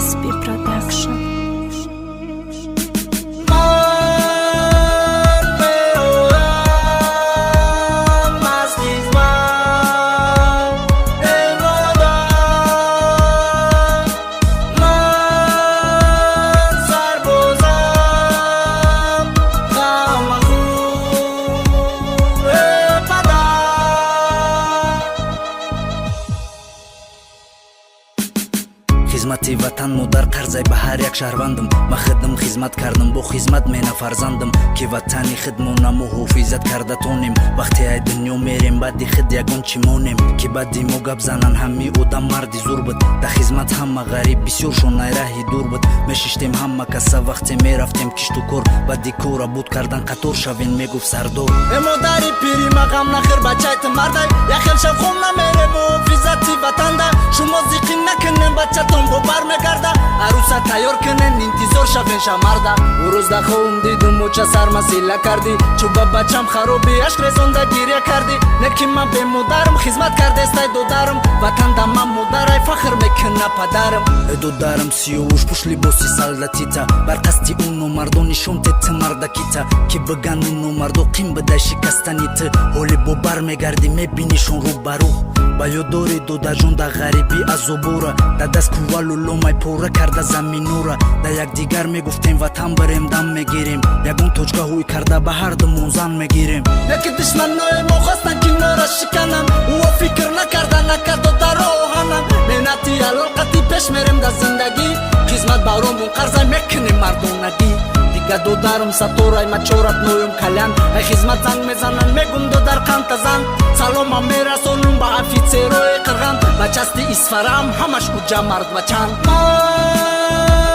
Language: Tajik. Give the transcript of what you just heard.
SP Production. Ман меоям аз хизмат, э модар, ман сарбозам, ғам махӯр, э падар. Хизмати ватан, модар, қарзай ба ҳар як шаҳрвандам. Ма хидм хизмат кардам, бо хизмат мена фарзандам, ки ватани хидмона муҳофизат карда тонем. Вақте ай дунё мерем, баъди хид ягон чӣ монем, ки баъди мо гап занан: ҳами одам марди зур буд да хизмат, ҳама ғариб бисёршон ай раҳи дур буд. Мешиштем ҳама каса, вақте мерафтем кишту кор, баъди кора буд кардан қатор шавен, мегуфт сардор. Э модари пири, ма ғам нахӯр, бачаи ту мардай, яхел шав хом намере муҳофизати ватанда. Шумо зиқӣ накунен, бачатон бо бармегарда. Арӯса тайёр кунен, интизор шавен шамарда. Урӯз да ховм дидум, оча, сарма сила кардӣ, чу ба бачам хароби ашк резонда гиря кардӣ. Не ки ман бемодарам, хизмат кардестай додарам, ватанда ман модарай, фахр мекуна падарам. Э додарам, сиёвуш пӯш либоси солдатита, бар қасди ӯ номардо нишон те ту мардакита, ки биган ӯ номардо қим бидай шикастани ту. Ҳоли бо бармегардӣ, мебинишон рӯ ба рӯ. Ба ёд дорӣ, додаҷон, да ғарибӣ азобора, да даст кувалу ломай пора карда заминора, да якдигар мегуфтем: ватан бирем, дам мегирем, ягон точка ҳуй карда ба ҳардумон зан мегирем. Яки душманои мо хостанд, ки моро шиканам, ӯо фикр накарда накардо дар оҳанам. Меҳнати ҳалол қати пеш мерем дар зиндагӣ, хизмат баромон қарзай мекунем мардонагӣ. Дига додарум саторай, ма чорат ноюм калян, ай хизмат занг мезанан, мегум: додар, қанта зан. Саломам мерасонум ба офитсерои қирған, ба части Исфарам ҳамаш уҷа мардбачан. Ман